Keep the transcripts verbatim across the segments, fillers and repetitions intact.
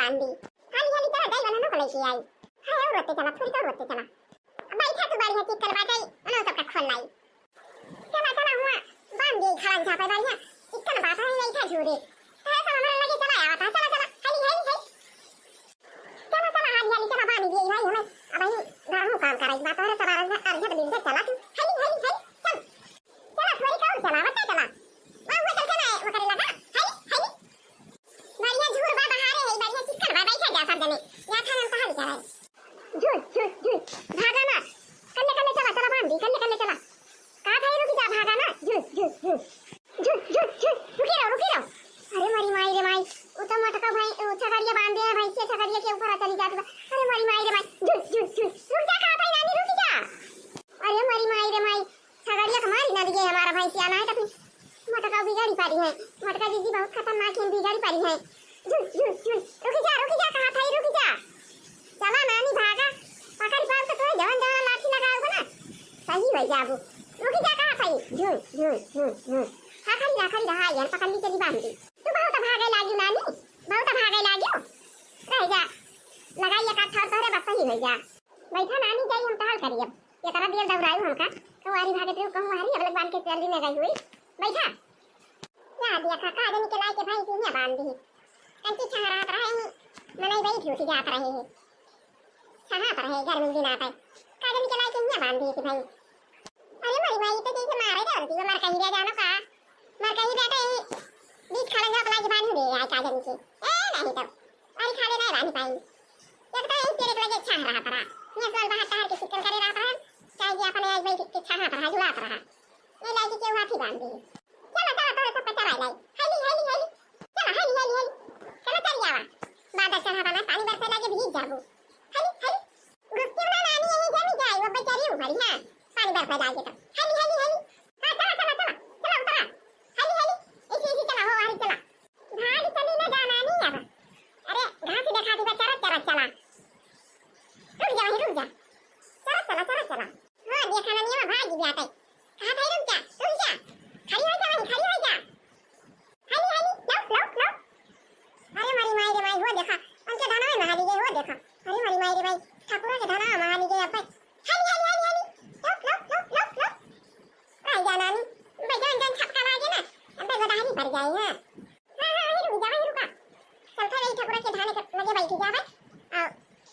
बांधी। हाली हाली चला, जाई वाला ना को लेके आई। हाँ, और रोते चला, थोड़ी और रोते चला। बैठा तू बढ़िया चिक्कन बाजाई, उन्हों सबका खोल लाई। चला, चला, हुआ बांध दे, खड़ा झापे बढ़िया चिक्कन बात है, बैठा झूरे। तो ऐसा हमारे लगे चला आवा था, चला, चला, हाली, हाली, हाली। चला, चला, हाली, हाली, चला, बांध दे भाई, हमें अब ही घर में काम कराई, बात और सवार अर्जत बिल से चला तू, हाली, हाली, हाली, चल। चला, थोड़ी का और चला, बता चला। वहाँ, वहाँ चल के ना, वो करे लगा, हाली, हाली। बढ़िया झूर बा बहारे है, बढ़िया चिक्कन बा, बैठा जा सब जने। या था हम कहाँ बेचारा है। झूर, झूर, झूर। भागा ना। कल्ले, कल्ले चला, चला बांधी, कल्ले, कल्ले चला। कहा था ये रुक जा, भागा ना। झूर, झूर, झूर। झूर, झूर, झूर। रुकी रहो, रुकी रहो। अरे मरी माई रे माई। वो तो मटका भाई, वो छगड़िया बांधे है, भैंसिया छगड़िया के ऊपर चली जाती है। अरे मरी माई रे माई। झूर, झूर, झूर। रुक जा, कहा था नानी, रुक जा। अरे मरी माई रे माई। छगड़िया के मारी ना दिए हमारा भैंसिया, ना है तो फिर मटका बिगाड़ी पारी है। मटका जीजी बहुत खतरनाक है, बिगाड़ी पारी है। झुल, झुल, झुल। रुकी जा, रुकी जा, कहा था, रुकी जा। चला नानी भागा। पकड़ पाओ तो तुम्हें जवन जवन लाठी लगाओगे ना, सही हो जाबो। रुकी जा, कहा था। झुल, झुल, झुल, झुल। हाँ, खड़ी रहा, खड़ी रहा, यार, पकड़ ली चली बांध दी। तू बहुत भागे लागी नानी, बहुत भागे लागी। रह जा, लगाई एक आध ठार तोहरे बस सही हो जा। बैठा नानी, जाई हम टहल करी अब। ये तरह दियल दौड़ाई हमका, कहूँ आरी भागत रही, कहूँ आरी, अब लोग बांध के चल दी, न गई हुई। बैठा। या देखा, का जनी के लाई के भैंस इहाँ बांध दी। कंची छहरात रहे, मनई बैठ उठ जात रहे। छहात रहे, गर्मी दिन आते। का जनी के लाई के इहाँ बांध दी थी भैंस। अरे मरी माई, तो जैसे मारे डरती हो, मर कहीं रह जानो का। मर कहीं बेटा, ये बीच खा लेंगे, अपना जबान ही दे आए का जनी के। ए, नहीं तो। अरे खा ले, नहीं बांध पाई। एक तो यही तेरे के लगे छह रहा पड़ा। ये सोल बाहर टहर के चिकन करे रहा पड़ा। चाहे जे अपने आज बैठ के छहा पड़ा, जुड़ात रहा। ये लागी के हाथी बांध दी। चला, चला, तोरे सब पचारा लाई। हाली, हाली, हाली। चला, हाली, हाली, हाली। चला, चल जावा। बादल चढ़ा बना, पानी बरसे लागे, भीग जाबू। हाली, हाली। गुस्ती वाला नानी यही जमी जाए, वो बेचारी उभरी, हाँ। पानी बरसे लागे तो। हाली, हाली, हाली। हाँ, चला, चला, चला। चला, उतरा। हाली, हाली। ऐसे, ऐसे चला, हो, हाली चला। भाग चली ना जा नानी अब। अरे, घास देखा दी बा, चरत, चरत चला। रुक जा, वहीं रुक जा। चरत चला, चरत चला। हाँ, देखा ना, नियमा भाग गया तै। कहा था, रुक जा, रुक जा। खड़ी हो जा, वहीं खड़ी हो जा। हाली, हाली, लौट, लौट, लौट। अरे मरी माई रे माई, हो देखा, उनके धनवे में हाली गए, हो देखा। अरे मरी माई रे माई, ठाकुरा के धनवा में हाली गए अब। हाली, हाली, हाली, हाली, लौट, लौट, लौट, लौट, लौट। रह जा नानी, भाई जौन जौन छपका लागे ना, अबे गोदाहरी पड़ जाए, हाँ। हाँ, हाँ, वहीं रुक जा, वहीं रुका। चल, फिर यही ठाकुरा के धाने के लगे बैठ जावे। आओ,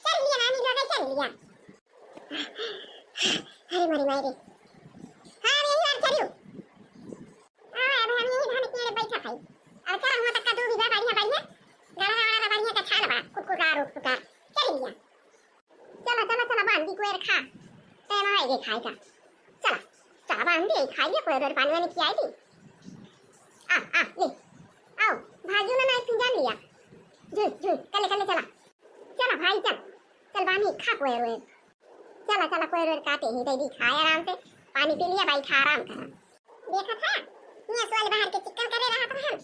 चल लिया नानी, लगे चल लिया। अरे मरी माई रे। हाँ, अब यही बार चलियो। हाँ, अब हम यही धान के लिए बैठा खाई। अब चला हुआ तक का दो बीघा बढ़िया, बढ़िया। गड़हा वड़ा बढ़िया का छान बा, कुटकुटा, रोट कुटा। चल लिया। चला, चला, चला, बांध दी कोयर खा। टाइम आएगे खाए का। चला, चला, बांध दी, खाई लिया, कोयर और पानी वानी खियाई दी। आ, आ, ले। आओ, भाजू ना, ना, फिंजान लिया। जुल, जुल, कल्ले, कल्ले, चला। चला भाई, चल। चल, बानी, खा कोयर ओयर। चला, चला, कोयर ओयर काटे ही, दे दी, खाए आराम से। पानी पी लिया, बैठा आराम करा। देखा था, ये सोल बाहर के चिकन करे रहा था हम।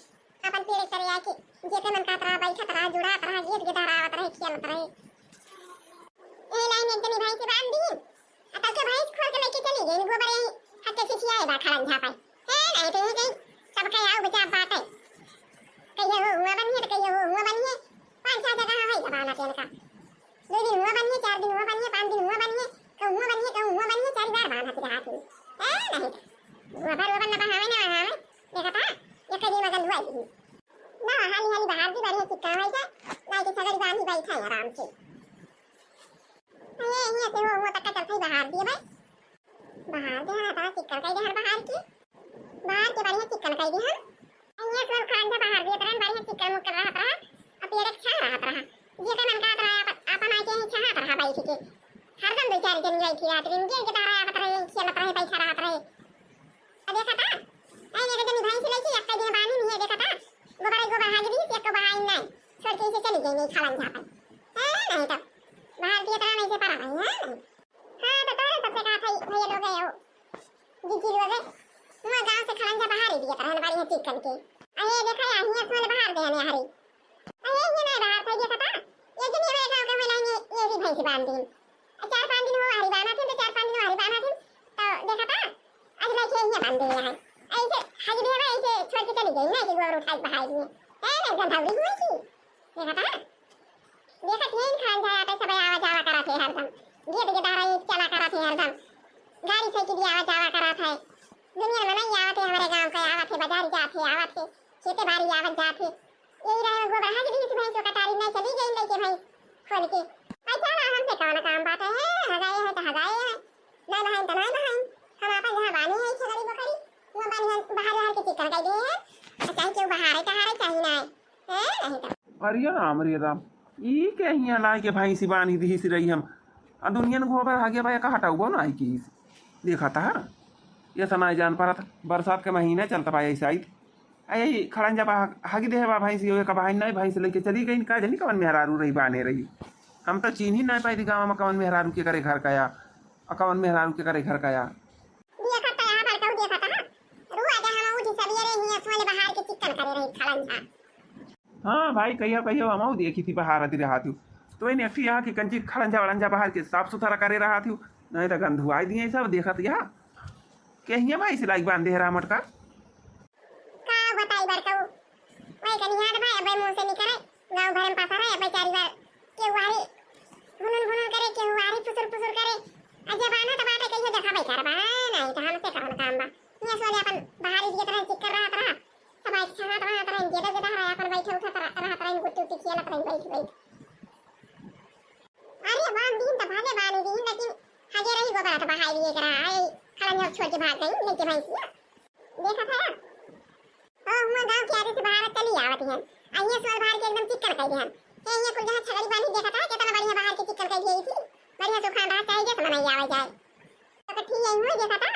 अपन पेड़ तरे आके, जेते मन कहत रहा, बैठत रहा, जुड़ात रहा, गीत गिदारावत रहे, खेलत रहे। ए लाइन एक जनी भैंस बांध दी, आ कल के भैंस खोल के लेके चली गई, गोबर यही हक के खिसियाए बा, खड़न झापे। ए, नहीं तो यही कहीं सबके आओ बचा बाटे। कहिए हो हुआ बनिए, तो कहिए हो हुआ बनिए। पाँच छह जगह है जबाना तेल का। दो दिन हुआ बनिए, चार दिन हुआ बनिए, पाँच दिन हुआ बनिए, कहूँ हुआ बनिए, कहूँ हुआ बनिए, चार बार बांध हती रहा थी। ए, नहीं तो। गोबर ओबर न बहावे, न बहावे। देखा था, एक दिन मगन हुआ ही। ना, हाली हाली बाहर भी बढ़िया चिक्का हुआ जा, लाइके सगड़ी बांधी बैठा है आराम से। ये, ये से हो, हो तक का चलते ही बाहर दिए भाई। बाहर दे हर तरह चिक्कन कई दे हर बाहर की। बाहर के बढ़िया चिक्कन कई दे हर। ये सोल खड़ंजा बाहर दिए तरह बढ़िया चिक्कन मुक्कन रहत रहा। अब पेड़ के छाह रहत रहा। जे के मन कहत रहा, अपन, अपन आके ही छाहत रहा बैठ के। हरदम दो चार जन बैठी रहत रही, जे के तारा आवत रहे, खेलत रहे, बैठा रहत रहे। अब देखा था? ऐ देखा जनी भैंस लेके एक दिन बानी नहीं है, देखा था? गोबर, गोबर हाज दी, एक बहाई नहीं। छोड़ के इसे चली गई, नहीं खालन झापन। ए, नहीं तो। बाहर दिए तरह नहीं से परा भाई, हाँ, नहीं। हाँ, तो तोरे सबसे कहा था, भैया लोग गए हो। दीदी लोग गए। वहाँ गाँव से खड़ंजा बाहर ही दिए तरह, बढ़िया चिक्कन के। अरे, देखा यार, हियाँ सोल बाहर दे हमें हरी। अरे, ये नहीं बाहर था, ये पता? ये जो मेरे गाँव के में लाइन ये, ये भी भैंस बांध दी। चार पाँच दिन हो हरी बाना थे, तो चार पाँच दिन हो हरी बाना थे, तो देखा था? आज लाइके हियाँ बांध दिया है। ऐसे हाज दिया, ऐसे छोड़ के चली गई, नहीं कि गोबर उठा के बहाई दिए। ए, नहीं, गंधौली हुई थी। देखा था? देखत ही खड़ंजा आटे सब आवा जावा करत है हरदम। गेट के द्वारा ही चला करत है हरदम। गाड़ी साइकिल आवा जावा करत है। दुनिया में नहीं आवत है, हमरे गाँव के आवत है, बाजार जात है, आवत है, खेते बाड़ी आवत जात है। यही रहे गोबर हाथ दी भैंस कटारी नहीं चली गई लेके भैंस खोल के। अच्छा ना हमसे कौन काम बात है, हगाए है तो हगाए है। नहीं बहन तो नहीं बहन, हम आपन जहाँ बानी है छगड़ी बकरी, वहाँ बानी हम बाहर बाहर के चिकन कह दिए हैं। चाहे केहू बाहर है, कहाँ रहे, चाहे ना है। हैं? नहीं तो। अरे राम रे राम, ई के हियाँ लाए के भैंसी बानी दिहिस रही हम। आ दुनिया में गोबर हागे बा, का हटाऊ बा ना आई की। देखा था, ये समय जान परत, बरसात के महीना चलत बा, ऐसा आई। आ यही खड़ंजा बा, हागी देहे बा भैंसी, ओए का बहाई नहीं, भैंस लेके चली गई, का जानी कवन मेहरारू रही, बाने रही। हम तो चीन्ही नहीं पाई थी गाँव में कवन मेहरारू के करे घर का या, आ कवन मेहरारू के करे घर का या। देखा था यहाँ बड़काऊ देखा था, रोज हम उठी सवेरे हियाँ सोले बाहर के चिकन करे रही खड़ंजा। हाँ भाई, कहियो कहियो हमहू देखी थी, बाहर आती रहा थी। तो इन एकठी यहाँ की कंची खड़ंजा वड़ंजा बाहर के साफ सुथरा करे रहा थी, नहीं तो गंधुआई दिए सब देखत यहाँ। के हियाँ भाई सिलाई बांधे रहा मटका। का बताई बड़काऊ, वही कनिहार भाई अबे मुंह से निकले, गाँव भर में पसरे, अबे चारी बार के वारी हुनुन हुनुन करे, के वारी फुसुर फुसुर करे। आ जब आना तो बाटे कहियो देखा भाई करबा, नहीं तो हमसे कौन काम बा। हियाँ सोले अपन बाहर इज्जत रहे, चिक्कर रहत रहा। सब एक छानत रहत रहिन, गेदा गेदा रहे, अपन बैठे उठत रह-, रहत रहिन, गुट्टी उट्टी खियालत रहिन, बैठ बैठ। अरे, बांध दीन त भले बांध दीन, लेकिन हगे रही गोबर त बहाई लिए करा, आई खड़ंजा छोड़ के भाग गई, लेके भैंसिया। देखा था? ओ, हुआ गाँव के आगे से बाहर चली आवत हैं। आ ये सोल बाहर के एकदम चिक्कन कर दिहन। हे, ये कुल जहाँ छगड़ी बांधी देखा था, कितना बढ़िया बाहर के चिक्कन कर दिए थी। बढ़िया सुखान रहा, चाहे जैसे मनाई आवे जाए। तो ठीक है, हुए देखा था,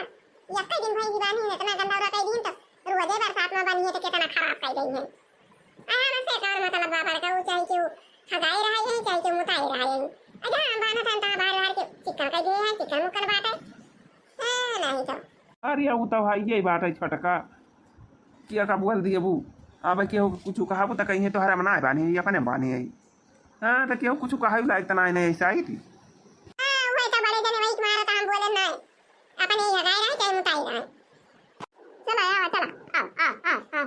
यक्का दिन भैंसी बानी है, इतना गंदा उड़ा कई दिन तो रोजे बरसात में बानी है तो कितना खराब कई गई है। आया ना से कौन मतलब बा बड़का, वो चाहे कि वो हगाई रहा है, चाहे कि मुताई रहा है। अच्छा, हम बाना था, तो बाहर बाहर के चिकन कई दिए हैं, चिकन मुकन बाटे। हाँ, नहीं तो। अरे, वो तो भाई यही बात है छोटका, कि का बोल दिए वो, अब केहू कुछ कहा वो तो कहीं तो हरा मना बानी है, अपने बानी है। हाँ, तो केहू कुछ कहा लायक तो ना, नहीं ऐसा ही थी। हाँ, वही तो बड़े जने वही मारा था, हम बोले नहीं। अपन ही हगाई रहे, चाहे मुताई रहे। चलो, आओ, चलो, आओ, आओ, आओ, आओ।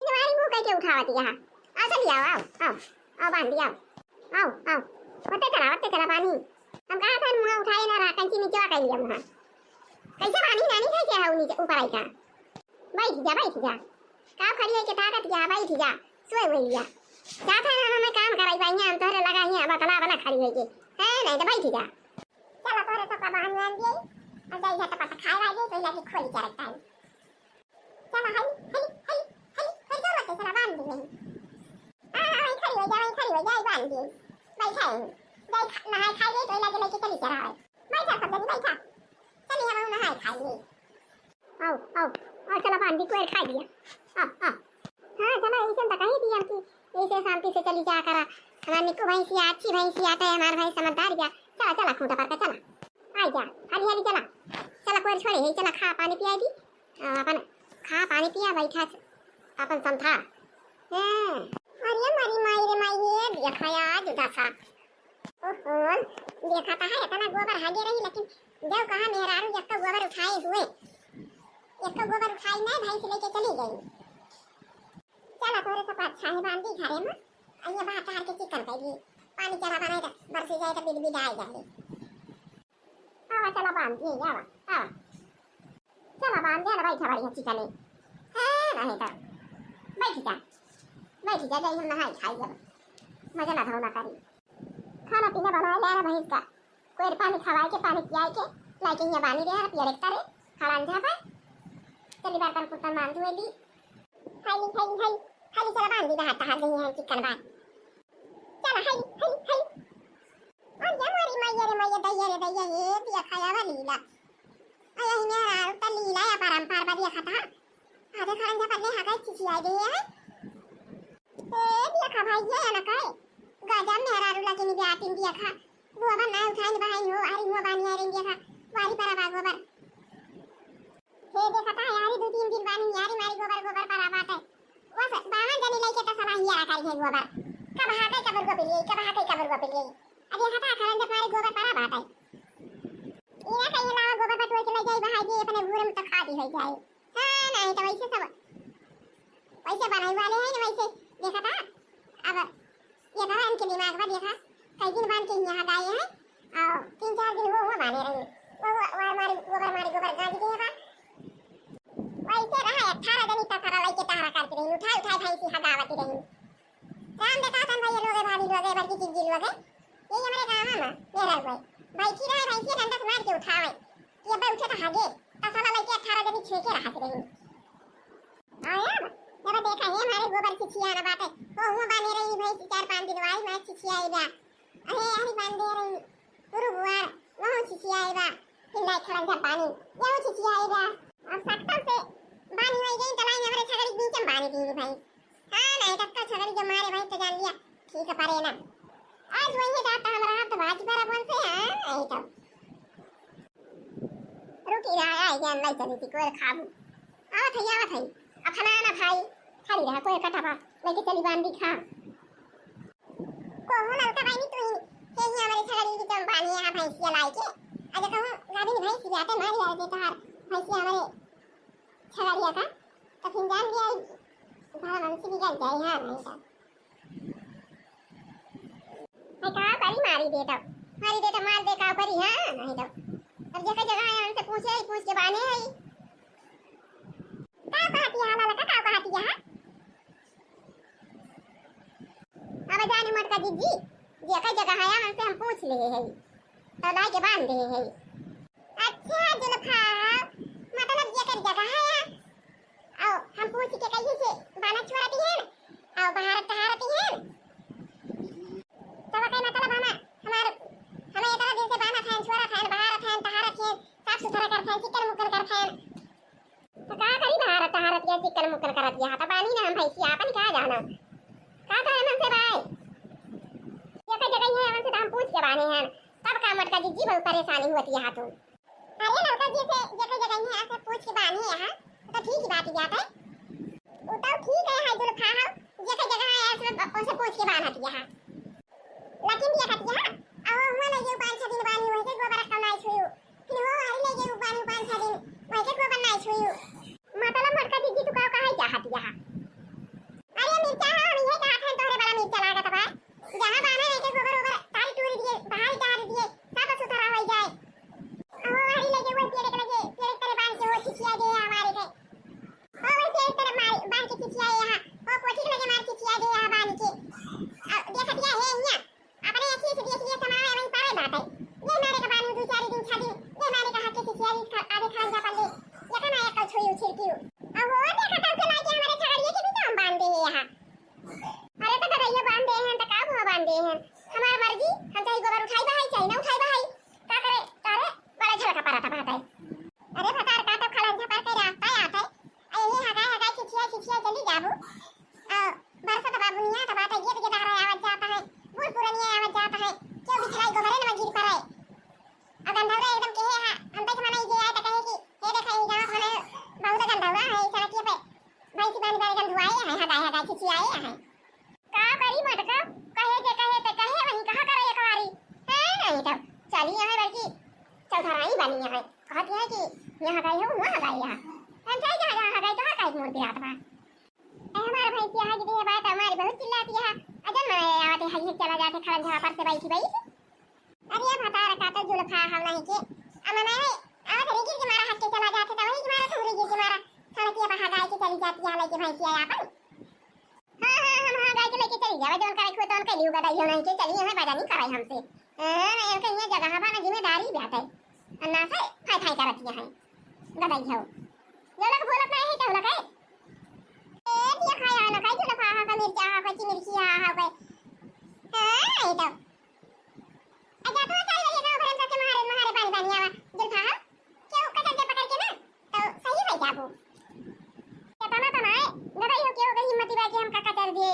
ये हमारी मुंह कह के उठावत यहाँ। आओ, चलिए, आओ, आओ, आओ, आओ, बांध दिया, आओ। आओ, आओ। होते चला, होते चला, बानी। हम कहा था, मुंह उठाए ना रहा, कैंची नीचे कर लिया मुंह। कैसे बानी, नानी, कैसे है नीचे, ऊपर आई का? बैठ जा, बैठ जा। का खड़ी है के ताकत क्या, बैठ जा। सोए हुए लिया। जा था ना, हमें काम कराई, भाई, हम तोहरे लगा हियाँ, बतला बना खड़ी है के। है, नहीं तो बैठ जा। चला तोहरे सबका बहन मान दिए, और जाई झटपट खाए वाले, तो इलाके खोली के रखता है। चला, हली, हली, हली, हली, हली, जोर से चला, बांध दी नहीं। हाँ, हाँ, वहीं खड़ी हो जा, वहीं खड़ी हो जा, बांध दी। बैठा है। जाई खा-, नहाए खाए गई, तो इलाके लेके चली चला है। बैठा सब जनी, बैठा। चली हम नहाए खाए गई। आओ, आओ, आओ, चला बांध दी, कोई खा लिया। आओ, आओ। हाँ, चला, ऐसे तो कहीं थी हम कि ऐसे शांति से चली जा करा। हमार निक्कू भैंसिया, अच्छी भैंसिया, तो हमार भाई समझदार गया। चला, चला, खूंटा पर का चला। आ जा, हाली, हाली चला। चला, कोई छोड़े है, चला, खा, पानी पिया दी। आ, अपन खा, पानी पिया, बैठा, अपन समझा। हाँ। अरे, मरी माई रे माई, ये देखा आज दशा। ओहो, देखा तो है, इतना गोबर हागे रही, लेकिन जब कहा मेहरारू एक तो गोबर उठाए हुए, एक तो गोबर उठाई नहीं, भैंस लेके चली गई। चला, तोरे सब अच्छा है, बांध दी घरे में। आ ये बाहर टहर के चिकन कर दी, पानी चला बनाए तो बरसी जाए तो बिद बिद आए जाए। आवा, चला बांध दी, आवा, आवा। चला बांध दे ना, बैठा बढ़िया चिकने। हाँ, नहीं तो। बैठ जा, बैठ जा, जाई हम नहाई खाई अब। मजा ना धोना करी। खाना पीना बनाए ले ना भैंस का। कोई पानी खवाए के, पानी पियाए के, लाइके हियाँ बानी रहे, पिया देखता रे, खड़ा अंझा पर। चली बर्तन कुर्तन मान धुए ली। हाली, हाली, हाली, हाली, चला बांध दी, बाहर टहर गई है चिकन बार। चला, हाली, हाली, हाली। और ये मोरी मैया रे मैया, दैया रे दैया, ये दिया खाया वाली ला। आ यही मेहरारू त लीला या परंपार बा, देखा था। आधे खड़न झपट ले हगाई चिचियाई दे है। ए, देखा भाई, ये ना कहे। गजब मेहरारू लगी नी ब्याह तीन देखा। गोबर ना उठाई नी बहाई हो, आरी मुँह बानी आई रही देखा। वारी परा बा गोबर। हे देखा था, यारी दो तीन दिन बानी, यारी मारी गोबर, गोबर परा बाटे। बस बावन जनी लइके त सलाहिया रखाई है गोबर। कब हाथे कबर गोबर लिए, कब हाथे कबर गोबर लिए। अरे हटा खड़न झपट मारे गोबर परा बाटे। इना कहीं लावा गोबर बटोर के ले जाई बहाई दे, अपने घूर में तो खादी हो जाए। हाँ, नहीं तो वैसे सब वैसे बनाई वाले हैं ना, वैसे देखा था। अब ये तो इनके लिए बाघवा देखा, कई दिन बांध के यहाँ गाय है, और तीन चार दिन वो हुआ बांधे रही, वो, वो, वो हमारी गोबर, हमारी गोबर गांज दे बा। वैसे रहा, अठारह जनी तक हरा लइके टहरा करती रही, उठाए उठाए भैंसी हगावती रही। राम देखा तन भैया लोगे, भाभी लोगे, बड़की जिज्जी लोगे, यही हमारे गाँव में मेरा हुआ है। बैठी रहे भैंसी डंडा से मार के उठावे, कि अब उठे तो हगे, तसला लइके अठारह जनी छेके रहत रही। आया, जब देखा है हमारे गोबर चिचियाना बाटे, वो हुआ बांधे रही भैंसी चार पांच दिन वाली, मैं चिचियाई बा। अरे, अरे बांधे रही, गुरु बुआ, वहाँ चिचियाई बा, फिर लाइक खड़ा जा पानी, यहाँ चिचियाई बा। अब सकता से बानी वही गई, तलाई हमारे छगड़ी के बीच में बानी दी भैंस। हाँ, नहीं तब तो छगड़ी जो मारे भैंस तो जान लिया, ठीक है, परे ना। आज वही जाता हम रहा तो बाजी पर अपन से, हाँ, नहीं तो। रुकी रहा, आई जान लाई चली थी, कोई खाबू। आवत है, आवत है। अब खाना ना भाई, खाली रहा, कोई कटा बा, लेके चली बांधी खा। कोहो ललका बहिनी तू ही, हे ही हमारे छगड़ी की जम बानी है भैंसिया लाई के। अरे कहूँ गाभिन भैंस जाते मार यार दे तहार भैंसिया हमारे छगड़िया का, तो फिर जान लिया, घर वंश बिगड़ जाए, हाँ, नहीं तो। है का करी, मारी दे तो, मारी दे तो मार दे का करी, हाँ, नहीं तो। अब जगह जगह है, हमसे पूछे ही, पूछ के बाने है। का कहती है ललका, का कहती है? अब जानी मोटका जिज्जी, जेकर जगह है, हमसे हम पूछ ले है, तो लाई के बांध दे है। अच्छा जुल्फा, मतलब जेकर जगह है, आओ, हम पूछ के कहीं से बाना छोड़ा दी है, आओ, बाहर टहारती है। तब कई मतलब हम, हमार, हमें इतना दिन से बाना खान, छोड़ा खान, बाहर खान, टहारत खान, साफ सुथरा कर खान, चिकन मुकन कर खान। तो का करी भारत भारत के चिकन मुकन करत यहाँ, तो बानी ना हम भैंसी आपन का जाना। का करे मन से भाई? ये का जगह है, हमसे तो हम पूछ के बाने हैं। तब का मोटका जिज्जी बहुत परेशानी होती यहाँ तू। अरे लड़का जी से जेकर जगह है, ऐसे पूछ के बानी यहाँ, तो ठीक ही बात ही जाता है। वो तो ठीक है, है जुल्फा हो, जेकर जगह है, ऐसे, उसे पूछ के बानत यहाँ। लेकिन देखत यहाँ, अब हुआ लगे पाँच छह दिन बानी, वही के गोबर कम नहीं छुई। फिर हो हरी ले गई बानी पाँच छह दिन, वही के गोबर नहीं छुई। मतलब मोटका जिज्जी तू का कहे चाहत यहाँ? अरे मिर्चा है, हम ये चाहत हैं, तोहरे बड़ा मिर्चा लागत बा। जहाँ बांधा नहीं के गोबर ओबर तारी टूरी दिए, बहारी टहरी दिए, साफ सुथरा हो जाए। अब वो हरी ले गई, वो पेड़ के लगे, पेड़ के तले बांध के वो छिछिया दे हमारे के। ओ वही पेड़ के तले मार, बांध के छिछिया यहाँ, वो कोठी के लगे मार छिछिया दे यहाँ बांध के। अब देखत या है यहाँ। अपने अखिए से देख लिए समाए वहीं पावे बाटे। ये मारे के बानी दू चार दिन छह दिन, ये मारे के हके से सियारी खा, आधे खान जा पल्ले। ये कना एक छुई उछिर की। अब वो देखा तब के लाके हमारे छगड़िए के भी तो हम बांध दे हैं यहाँ। अरे तो गदइया बांध दे हैं, तो का हुआ बांध दे हैं? हमार मर्जी, हम चाहे गोबर उठाई बहाई, चाहे ना उठाई बहाई। का करे, का रे, बड़ा झलका पड़ा था बाटे। अरे भतार का तो खलन झपर के रास्ता आते। अरे ये हगाई हगाई छिछिया छिछिया चली जाबू। आ, बरसत बा बुनिया त बाटे, गेद गेदारा आवत जात है, बूढ़ पुरनिया आवत जात है, केहू बिछलाई गोबरे न गिर पड़े। आ गंधौरा एकदम केहे हा, हम देख मनई जे आए त कहे कि, "हे देखा, ई गाँव में बहुत गंधौरा है, ई सड़किए पे भैंसी बानी बानी गंधुआए हैं, हगाए हगाए छिछियाए हैं।" का करी मटका, कहे जे कहे ते कहे, वहीं कहा करे एक बारी। हैं, नहीं तो चली यहाँ बल्कि चौधराई बनी यहाँ, कहती है कि यहाँ गए हो, वहाँ गए यहाँ। हम चाहे जहाँ, जहाँ गए तो हर काहे मोड़ पे आत बा। ए, हमार भैंसिया है, दीदी, है बात, हमारी बहुत चिल्लाती है। अजन मनाए आवत है, हई चला जाते खड़न झापड़ से बैठी बैठ। अरे, ये भतार का तो जुल्फा हम नहीं के। अमन आए, आवत है, गिर के मारा हट के चला जाते, तो वही के मारा, तुमरी गिर के मारा। सड़किया पर हगाए के चली जाती है, लेके भैंसिया आपन। हाँ, हाँ, हम हगाए के लेके चली जावे, जौन करे खुद तौन कैली उगा दाइयो नहीं के, चली हमें बजा नहीं कराई हमसे। हाँ, इनके ये जगह बा ना, जिम्मेदारी बात है। अन्ना से फाई फाई करत यहाँ है। गदाई हो। ये लोग बोलत नहीं है, क्या लोग है? ए, दिया खाया ना, खाई जुल्फा, हाँ, का मिर्चा, हाँ, का मिर्ची, हाँ, हाँ, का। हाँ, नहीं तो। अच्छा, तू चल रही है, गाँव भरन सबके मारे, मारे पानी, पानी आवा। जुल्फा, हाँ? क्यों कचर के पकड़ के ना, तो सही हो जाबो। केतना तना है, गदाई हो के हो गई हिम्मत बा के हम का कचर दिए।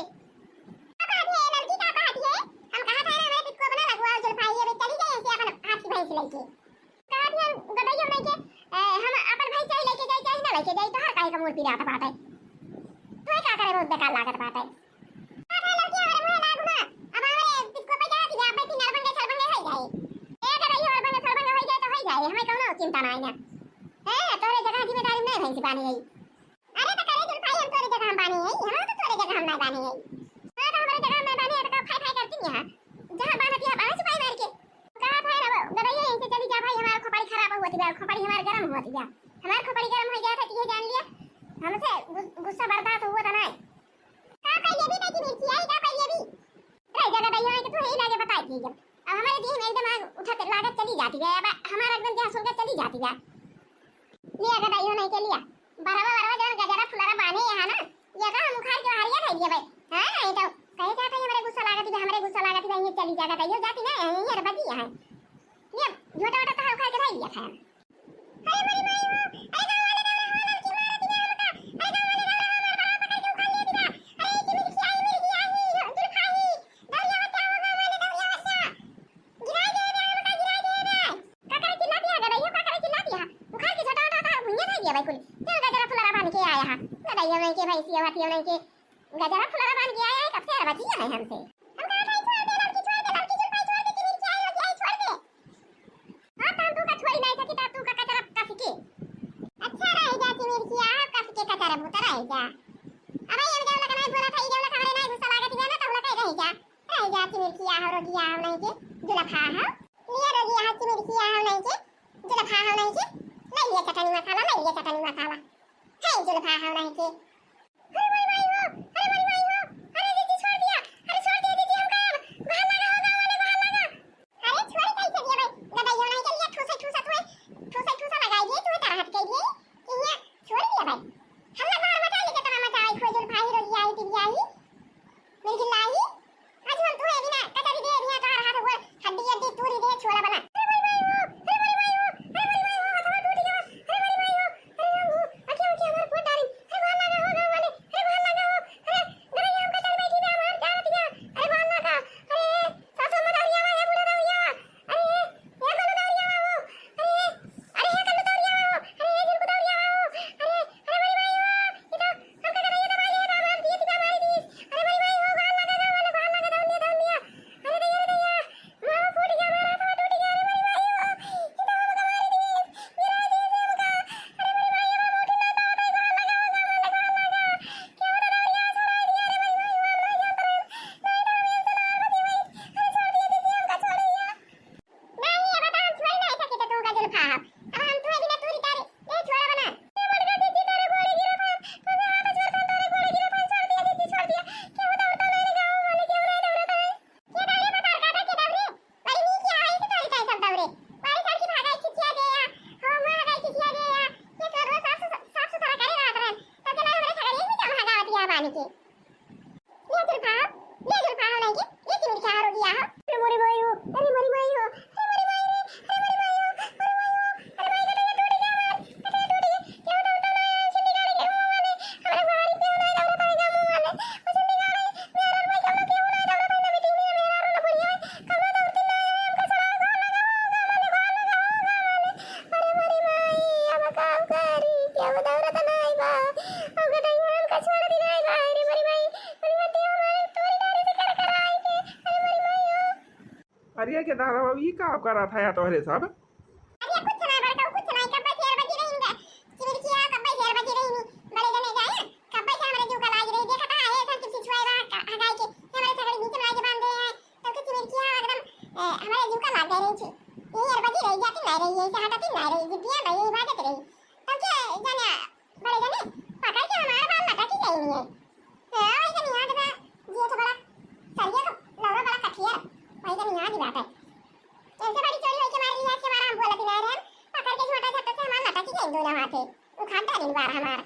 का बात है, लड़की का बात है? हम कहा था ना, हमारे पिटको बना लगवाओ जुल्फा, ये भी चली जाए ऐसे अपन हाथ की भैंस लेके। कहा दिया गदइयो नहीं के, ए, हम अपन भाई चाहे लेके जाए, चाहे ना लेके जाए, तो हर काहे का मूड़ पिरात बात है। तू का करे, बहुत बेकार लागत बात है। का था लड़की हमारे मुँह लागू ना, अब हमारे को पे जाती है, अब तीन अड़बंगे, छड़बंगे हो जाए। ए, गदइयो अड़बंगे, छड़बंगे हो जाए तो हो जाए, हमें कौनो चिंता ना है ना। ए, तोरे जगह जिम्मेदारी नहीं भैंसी बानी है। अरे तो करे जुल्फा, हम तोरे जगह हम बानी है, हम तो तोरे जगह हम नहीं बानी है। हाँ, तो हमारे जगह हम नहीं बानी है, तो का फाई फाई करती है? ठीक है, अब हमरे देह में एकदम आग उठत लागत चली जाती है, अब हमारा एकदम देह सुलगत चली जाती है। लिया गदाइयो नहीं के लिया, बरवा बरवा जौन गजरा फुलरा बाने यहाँ ना, ये का हम उखाड़ के हरिया धइ लिया भाई। हाँ, नहीं तो कहे जाता है हमरे गुस्सा लागत बा, हमरे गुस्सा लागत बा, ये चली जाता है, ये जाती ना, ये अरबा जी यहाँ। ये झोटा वोटा तो उखाड़ के धइ लिया था। अरे मोरी माई हो, अरे गाँव वाले दौड़ा हो, लड़की मारत बा हमका, अरे गाँव वाले दौड़ा हो, हमार बरवा पकड़ के उखाड़ लेत बा, अरे चिमिरखिया आई, मिरखिया आई, जुल्फा आई, दौड़िया बचाओ, गाँव वाले दौड़िया बचाओ। गिराई देबे, हमका गिराई देबे। का करे चिल्लात हया गदइयो, का करे चिल्लात हया? उखाड़ के झोटा उठा उठा भुइयां धइ दिया भाई कुल। चल गजरा फुलरा बांध के आया हा। गदइयो नहीं के, भैंसियो हथियो नहीं के। गजरा फुलरा बांध के आया है, कब से अरबा जी है हमसे। हम कहा था, छोड़ दे लड़की, छोड़ दे लड़की, जुल्फा छोड़ दे, चिमिरखिया आई, छोड़ दे। हाँ, तब तू का छोड़ी नहीं सकी, तब तू का कचरा कस के। अच्छा रह जा चिमिरखिया, कस के कचरा भूत रह जा। अबे ये जो लगा नहीं बोला था, ये जो लगा हमरे नहीं गुस्सा लागत बा ना, तब लगा रह जा। रह जा चिमिरखिया हो, रोगिया हो नहीं के, जुल्फा हो। लिया रोगिया हो, चिमिरखिया हो नहीं के, जुल्फा हो नहीं के। ले लिया चटनी मसाला, ले लिया चटनी मसाला। है जुल्फा हो नहीं के। अरे मोरी माई हो, अरे मोरी माई हो, अरे दीदी छोड़ दिया, अरे छोड़ दिया दीदी हमका, अब बाहर लगा हो, गाँव वाले बाहर लगा। अरे छोड़ कैसे दिया भाई, गदइयो नहीं के लिया ठूसे ठूसा तुहे, ठूसे ठूसा लगाई दिए, तुहे तरह हट के दिए, कि ये छोड़ दिया भाई। हल्ला बाहर मचा ले, कितना मचा आई, खोजल भाई रोगिया आई, टिबिया आई। मिर्गिलाई, आज हम तुहे बिना कचरी दे, बिना तोहर हाथ गोड़, हड्डी अड्डी तूरी दे, छोड़ा बना। अरे मोरी माई हो, अरे मोरी माई हो, अरे मोरी माई हो, हथवा टूट गया। अरे मोरी माई हो, अरे राम हो, अखियाँ उखियाँ हमार फूट डारी। अरे बाहर लगा हो गाँव वाले, अरे बाहर लगा हो। अरे गरैया हमका चढ़ बैठी बे, हमार जान दिया। अरे बाहर लगा, अरे सासू मदौरिया बा, हे बूढ़ा दौरिया बा। अरे, हे कल्लू दौरिया बा हो। अरे, अरे हे कल्लू दौरिया बा हो। अरे हे झुरकू दौरिया बा हो। अरे, अरे मोरी माई हो, ये तो हमका गदइया दबा लिया, हमार दिए दिया मारी दीस। अरे मोरी माई हो, बाहर लगा गाँव वाले, बाहर लगा दौड़ लिया, दौड़ लिया। अरे दैया रे दैया, माँ फूट गया, हमारा हाथवा टूट गया, अरे मोरी माई हो, ये तो हमका मारी दीस, गिरा दीस हमका। अरे मोरी माई हो, मोटी ना तो होता है, बाहर लगा, बाहर लगा, बाहर लगा। क्या होता दौरिया छोड़ा दिया, अरे मोरी माई हो, हम नहीं जाते हैं। नहीं तो हम ये सुना होती भाई। अरे छोड़ दिया दीदी, हमका छोड़ दिया। नहीं, अब तो हम छोड़ नहीं सके तो तू का जुल्फा हो। अब हम तुहे बिना तूरी तारी, ए छोड़ा बना। ए मोटका दीदी, तोरे गोड़े गिरत हन, तोरे हाथ जोड़त हन, तोरे गोड़े गिरत हन, छोड़ दिया दीदी, छोड़ दिया। केहू दौड़ता नहीं रे गाँव वाले, केहू नहीं दौड़त है। के दाई रे भतार काटा के दौड़े, बड़ी नीक यहाँ आई से तोरी ताई सब दौड़े। बारी साल की भागाई खिसिया दे या, हो माँ भागाई खिसिया दे या, ये तो रोज साफ सुथ-, साफ सुथरा करे रहत रहन, तब के ना हमरे सगरे ही जम हगावत या बानी के। ले जुल्फा, ले जुल्फा हो नहीं के, ले चिमिरखिया हो रोगिया हो। अरे मोरी माई हो, अरे मोरी माई हो, अरे मोरी माई रे, अरे मोरी माई हो, अरे माई हो, अरे माई गदइया टूट गया हमार, गदइया टूट गया, केहू दौड़ता ना है, छिंदी गाड़ी के मुँह वाले, हमरा गाड़ी पे उड़ाई दौड़ता है मुँह वाले, ओ छिंदी गाड़ी, मेरा रो भाई कौनो केहू ना दौड़ता है, ना बेटी मेरा, मेरा रो ना बुढ़िया, कौनो दौड़ती ना है, हमका छोड़ा, घर लगा हो, गाँव वाले, घर लगा हो, गाँव वाले। अरे मोरी माई, अब का करी, केहू दौड़त ना है बा, ओ गदइया हमका छोड़ दी ना है बा, अरे मोरी माई, अरे हटिया हमारे तोरी डारे से कर कर आई के, अरे मोरी माई हो। अरे के दादा बाबू, ई का करत हया तोहरे सब? अरे कुछ ना बड़का, कुछ ना, कब्बे से अरबा जी रही इनका, चिमिरखिया कब्बे से अरबा जी रही नी, बड़े जने जाए, कब्बे से हमरे जीव का लाज रही, देखा था, ए, सब चिप्स छुआए बा, का-, हगाई के, हमरे सगरे बीच में लाज बांध दे हैं, तब के चिमिरखिया एकदम, ए, हमरे जीव का लाग गए रही थी। यही अरबा जी रही, जाती ना रही, यही से हटाती ना रही, जिद्दियाँ भाई, यही भागत रही। तब के जाने, बड़े जने पकड़ के हमार बाल लटक ही गई है। हाँ, वही जने याद बा, जेठ बड़ा सरिया को लौड़ा बड़ा कठिया, वही जने याद बात है। ऐसे बड़ी चोरी होई के मार लिया, के मारा हम बोलत ही ना रहे, पकड़ के झोटा झट्टा से हमार लटक ही गई दोनों हाथे, उखाड़ डालिन बार हमार।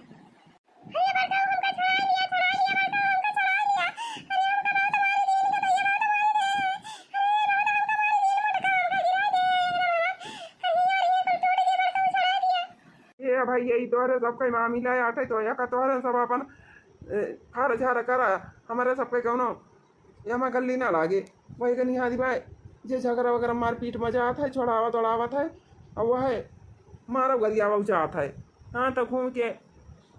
अरे बड़का हमका छोड़ा लिया, छोड़ा लिया, बड़का हमका छोड़ा लिया। अरे हमका बहुत मारे दिन के भैया बहुत मारे दिन। अरे बहुत हमका मारे दिन, बड़का हमका गिरा दे। अरे यार, ये कुल टूट के बड़का छोड़ा दिया। ए भैया, ई तोहरे सबके मामिला आटे तो या का तोहरे सब अपन, ए, फार झार करा, हमरे सबके कौनो एमा गल्ली ना लागे। वही कनी आदि भाई, जे झगड़ा वगैरह मारपीट मजा आवत है, छोड़ावत ओड़ावत है, और वह मारब गरियावा चाहत है। हाँ, तो घूम के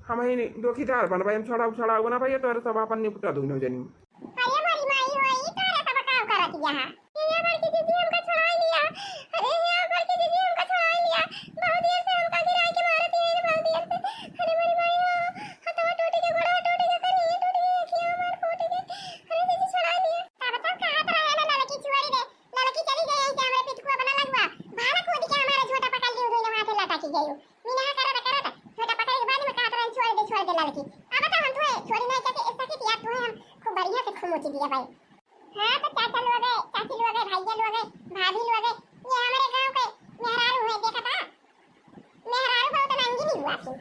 हम ही दोखीदार बन भाई, हम छोड़ाऊ छोड़ाऊ बना भाई, तोहरे सब अपन निपटा दोनों जनी। अरे मोरी माई हो, ई तोहरे सब काम करत यहाँ। ए बड़की दीदी हमका छोड़ाई लिया। अरे ए बड़की दीदी हमका छोड़ाई लिया। बहुत देर से हमका गिराई के मारत है, बहुत देर से। अरे मोरी माई हो, हथवा टूट के, गोड़वा टूट के, करिया टूट के, अखिया हमार फूट के। अरे दीदी छोड़ाई लिया। तब तो कहत रहे ना लड़की छोड़ी दे। लड़की चली गई है कि हमरे पिटकुआ बना लगवा। भाला कूद के हमारा झोटा पकड़ लियो, दोनों हाथे लटकी गयो। मिनहा करत करत झोटा पकड़े के बाद में कहत रहे, "छोड़ दे, छोड़ दे लड़की।" अब तो हम तुहे छोड़ी नहीं सके, इस सके कि यार तुहे हम खूब बढ़िया से खूब मोची दिया भाई। हाँ, तो चाचा लोगे, चाची लोगे, भैया लोगे, भाभी लोगे, ये हमरे गाँव के मेहरारू है, देखा था? मेहरारू बहुत नंगी नहीं हुआ थी।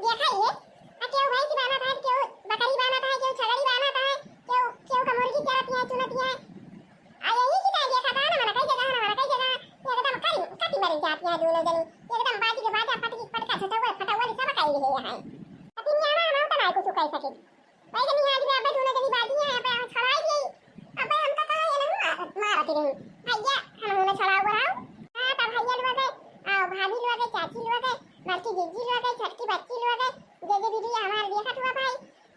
देखा ये, आ केहू भैंस बान्हा था, केहू बकरी बान्हा था, केहू छगड़ी बान्हा था, केहू, केहू का मुर्गी चरत है, चुनत है। आ यही की तरह देखा था ना, हमारा कई जगह, हमारा कई जगह, एकदम कटी, कटी मरी जाती है दोनों जनी, एकदम बाजी के बाजा, पटकी, पटका, झटौआ, फटौआ, सब कई रहे हैं। अभी नहीं आना, हम तो नहीं कुछ कह सके। भाई जनी आज भी अबे दोनों जनी बाजी हैं, अबे हम छड़ाई गई। अबे हमका कहा ये नहीं मार, मारत रही। भैया, हम उन्हें छड़ाओ कराओ। हाँ, तब भैया लोग है, आ, भाभी लोग है, चाची लोग है, बड़की जीजी लोग है, छोटकी बच्ची लोग है, जे जे वीडियो हमारे देखत हुआ भाई,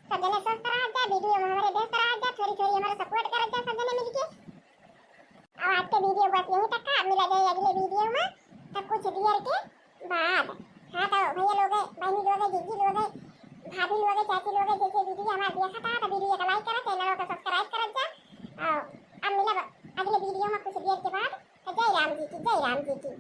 सब जने स्वस्थ रह जा, वीडियो में हमारे व्यस्त रह जा, थोड़ी थोड़ी हमारे सपोर्ट कर जा, सब जने मिलके। अब आज के वीडियो बस यहीं तक का, मिला जाए अगले वीडियो में। तो कुछ देर के बाद, हाँ, तो भैया लोग, बहनी लोग, जीजी लोग, भाभी लोग, चाची लोग, जैसे वीडियो हमारे देखा था, तो वीडियो का लाइक करा, चैनल को सब्सक्राइब कर जा। और अब मिला अगले वीडियो में कुछ देर के बाद। तो जय राम जी की, जय राम जी की।